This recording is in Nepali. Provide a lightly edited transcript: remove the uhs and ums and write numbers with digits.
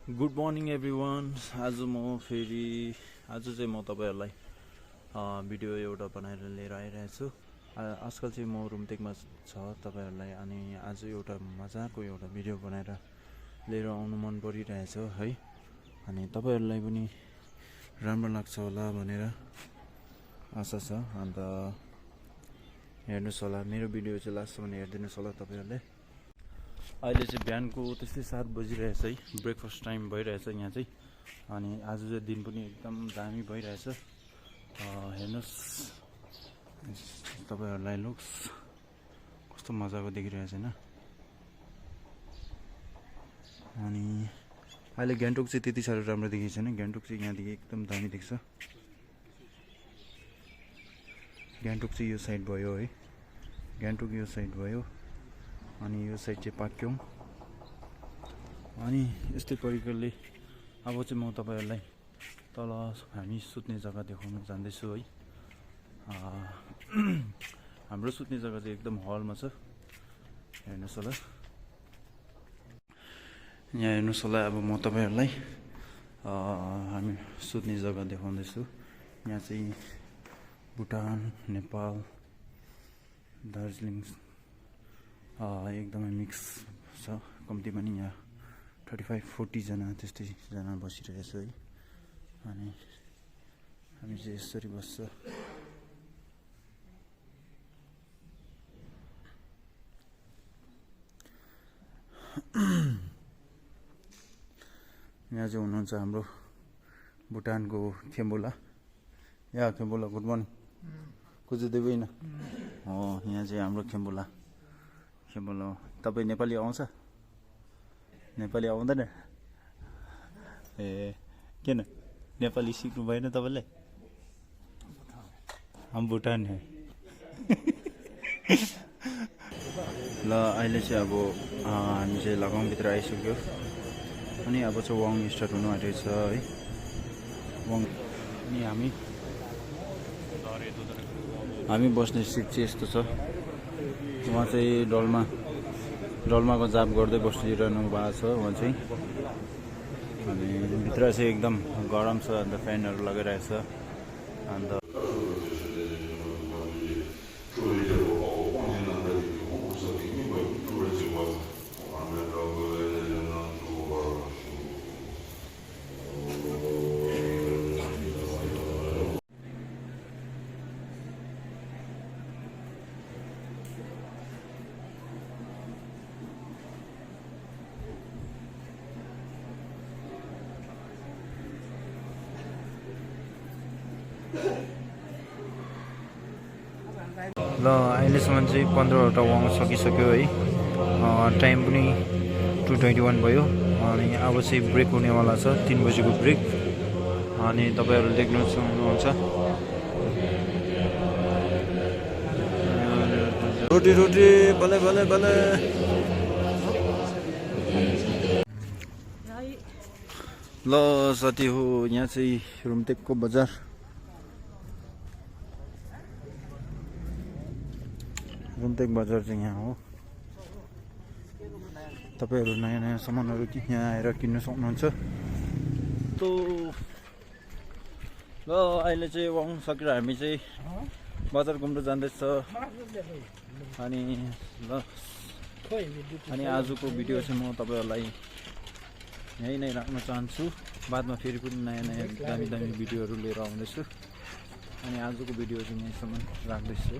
Good morning everyone. आज चाहिँ म तपाईहरुलाई भिडियो एउटा बनाएर लिएर आइरहेछु। आजकल चाहिँ म रुमटेकमा छ तपाईहरुलाई, अनि आज एउटा मजाको एउटा भिडियो बनाएर लिएर आउनु मन परिरहेछ है। अनि तपाईहरुलाई पनि राम्रो लाग्छ होला भनेर आशा छ। अन्त हेर्नुस् होला, मेरो भिडियो चाहिँ लास्टसम्म हेरिदिनुस् होला तपाईहरुले। अहिले चाहिँ बिहानको त्यस्तै 7 बजिरहेछ है, ब्रेकफास्ट टाइम भइरहेछ यहाँ चाहिँ। अनि आज चाहिँ दिन पनि एकदम दामी भइरहेछ। हेर्नुस् तपाईहरुलाई लुक्स कस्तो मजाको देखिरहेछ हैन। अनि अहिले गान्तोक चाहिँ त्यति साह्रो राम्रो देखिएको छैन। गान्तोक चाहिँ यहाँदेखि एकदम दामी देख्छ। गान्तोक चाहिँ यो साइड भयो है, गान्तोक यो साइड भयो, अनि यो साइड चाहिँ पाक्योङ। अनि यस्तै प्रकारले अब चाहिँ म तपाईहरुलाई तल हामी सुत्ने जग्गा देखाउन जाँदैछु है। हाम्रो सुत्ने जग्गा चाहिँ एकदम हलमा छ, हेर्नुस् होला। यहाँ हेर्नुस् होला, अब म तपाईहरुलाई हामी सुत्ने जग्गा देखाउँदैछु। यहाँ चाहिँ भुटान, नेपाल, दार्जिलिङ एकदमै मिक्स छ। कम्ती पनि यहाँ 35-40 जना त्यस्तै जना बसिरहेछ है। अनि हामी चाहिँ यसरी बस्छ। यहाँ चाहिँ हुनुहुन्छ हाम्रो भुटानको खेम्बुला। या खेम्बुला, गुड मर्निङ। कुजुदेवी न हो, यहाँ चाहिँ हाम्रो खेम्बुला। खेम्बुला तपाईँ नेपाली आउँछ? नेपाली आउँदैन? ए किन नेपाली सिक्नु भएन तपाईँले? हम भुटान है। ल अहिले चाहिँ अब हामी चाहिँ लगाउँभित्र आइसक्यो। अनि अब चाहिँ वाङ स्टार्ट हुनु आँटेको छ है। वाङ अनि हामी बस्ने सिट चाहिँ यस्तो छ। उहाँ चाहिँ डल्माको जाप गर्दै बसिरहनु भएको छ उहाँ चाहिँ। अनि भित्र चाहिँ एकदम गरम छ, अन्त फ्यानहरू लगाइरहेछ। अन्त ल अहिलेसम्म चाहिँ 15वटा वाङ सकिसक्यो है। टाइम पनि 2:21 भयो। अनि अब चाहिँ ब्रेक हुनेवाला छ, 3 बजीको ब्रेक। अनि तपाईहरु देख्नु सक्नुहुन्छ रोटी बले बले बले। ल साथी हो, यहाँ चाहिँ रुमटेकको बजार। रुमटेक बजार चाहिँ यहाँ हो। तपाईहरु नयाँ नयाँ सामानहरु यहाँ आएर किन्न सक्नुहुन्छ। त ल अहिले चाहिँ वाङ सकेर हामी चाहिँ बजार घुम्न जाँदैछ। अनि ल आजको भिडियो चाहिँ म तपाईहरुलाई यही नै राख्न चाहन्छु। बादमा फेरि पनि नयाँ नयाँ दामी भिडियोहरु लिएर आउँदैछु। अनि आजको भिडियो चाहिँ यहीँसम्म राख्दैछु।